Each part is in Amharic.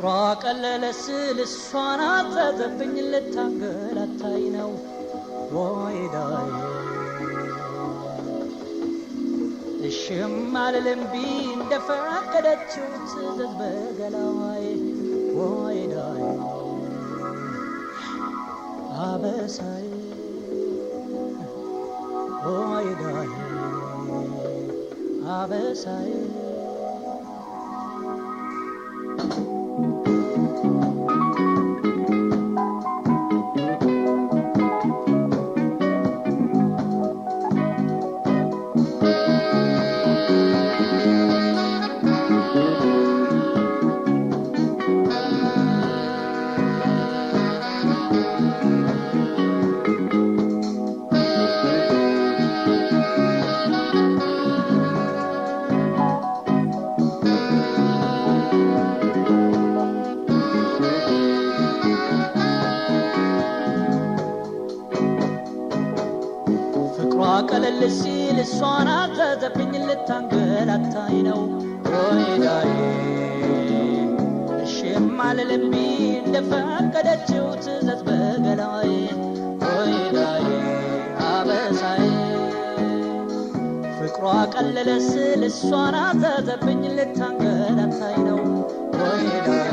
ፍቅሯ ቀለለ ስል እሷን አዘዘብኝ ልታንገላታኝ ነው ወይዳዬ እሽም አልልም እምቢ እንደፈቀደችው ትዘዝ በገላዬ ወይዳዬ አበሳዬ ወይዳዬ አበሳዬ ፍቅሯ ቀለል ሲል እሷን አዘዘብኝ ልታንገላታኝ ነው ወይዳዬ እሽም አልል እምቢ እንደፈቀደችው ትዘዝ በገላዬ ወይዳዬ አበሳዬ ፍቅሯ ቀለለ ስል እሷን አዘዘብኝ ልታንገላታኝ ነው ወይዳዬ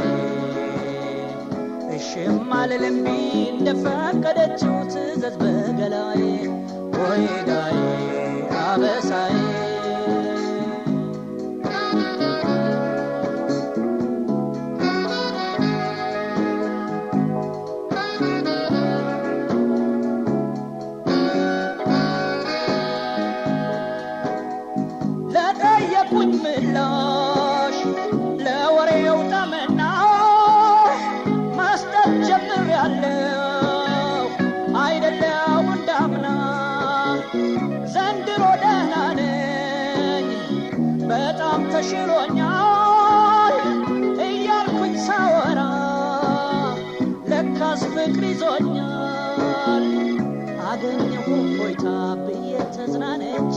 እሽም አልል እምቢ እንደፈቀደችው ትዘዝ በገላዬ ወይዳዬ አበሳዬ ለጠየቁኝ ምላሽ ለወሬው ጠመና መስጠት ጀምሬያለሁ አይደለው እንዳምና ዘንድሮ ደህና ነኝ በጣም ተሽሎኛል እያልኩኝ ሳወራ ለካስ ፍቅር ይዞኛል አገኘሁ እፎይታ ብዬ ተዝናነቼ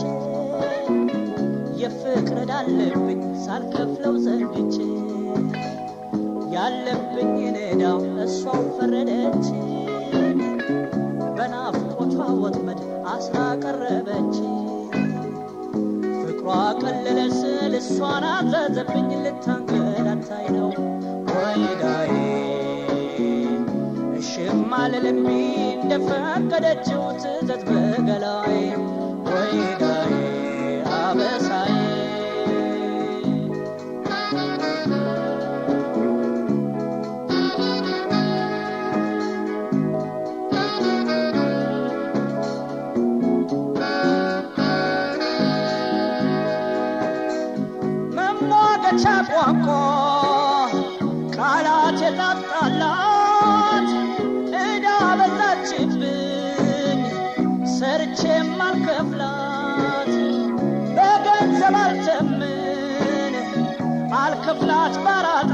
የፍቅር ዕዳ አለብኝ ሳልከፍለው ዘንግቼ ያለብኝን ዕዳ እሷው ፈረደች በናፍቆቷ ወጥመድ አስራ ቀረበች ፍቅሯ ቀለለ ስል እሷን አዘዘብኝ ልታንገላታኝ ነው ወይዳዬ እሽም አልል እምቢ እንደፈቀደችው ትዘዝ በገላዬ ወይዳዬ አበሳዬ መሟገቻ ቋንቋ ቃላት የጣጣላት ዕዳ በዛችብኝ ሰርቼም አልከፍላት በገንዘብ አልተምን አልከፍላት ባራጣ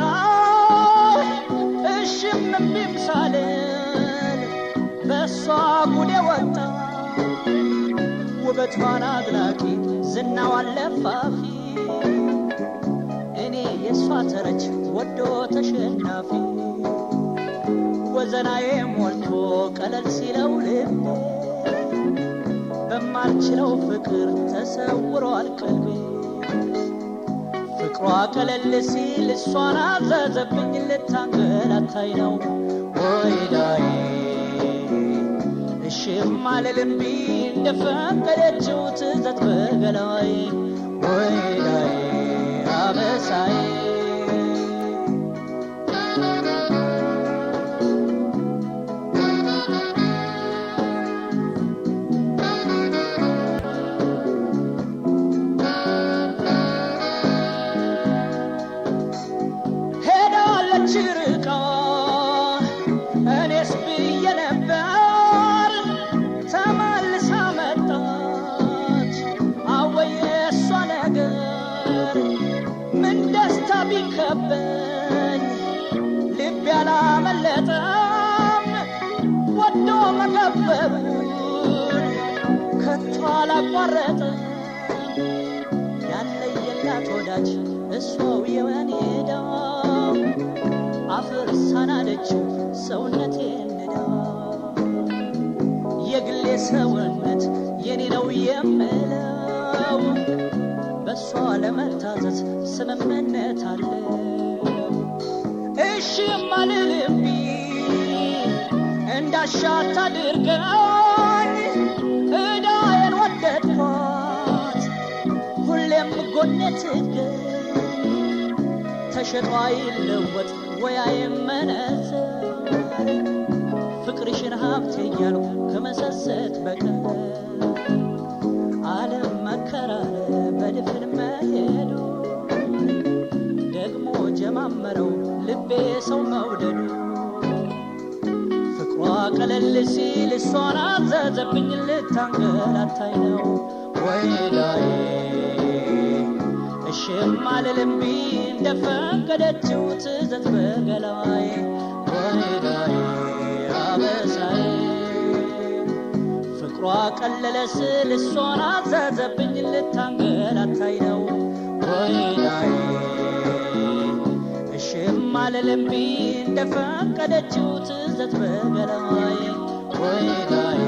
እሽም እምቢም ሳልል በእሷ ጉዴ ወጣ ውበቷን አድናቂ ዝናዋን ለፋፊ እኔ የእሷ ተረች ወዶ ተሸናፊ ወዘናዬ ሞልቶ ቀለል ሲለው ልቤ በማልችለው ፍቅር ተሰውሯል ቀልቤ ፍቅሯ ቀለል ሲል እሷን አዘዘብኝ ልታንገላታኝ ነው ወይዳዬ እሽም አልል እምቢ እንደፈቀደችው ትዘዝ በገላዬ ወይዳዬ አበሳዬ ሄዳለች ርቃ እኔስ ብዬ ነበር ተመልሳ መጣች አወይ የእሷ ነገር ምን ደስታ ቢከበኝ ልብ ያላመለጠም ወዶ መገበሩን ከቶ አላቋረጠም ያለየላት ወዳጅ እሷው የወኔ ዕዳ አፍርሳ ናደችው ሰውነቴን ንዳ። የግሌ ሰውነት የኔ ነው የምለው፣ በሷ ለመታዘዝ ስምምነት አለ። እሺ አልልም እንዳሻት አድርገኝ፣ እዳዬን ወደድኳት ሁሌም ጎኔ ትገኝ። ተሸጦ አይለወጥ ወይ አይመነዘር፣ ፍቅርሽን ሀብቴ እያልኩ ከመሰሰት በቀር። ዓለም መከራረ በድፍን መሄዱ፣ ደግሞ ጀማመረው ልቤ ሰው መውደዱ። ፍቅሯ ቀለል ሲል እሷን አዘዘብኝ፣ ልታንገላታኝ ነው ወይ ዳዬ። እሽም አልልም እንደፈቀደችው ትዘት በገላዬ፣ ወይ ዳዬ አበሳዬ። ፍቅሯ ቀለለ ስል እሷን አዘዘብኝ፣ ልታንገላታኝ ነው ወይ ዳዬ። እሽም አልልም እንደፈቀደችው ትዘት በገላዬ፣ ወይ ዳዬ።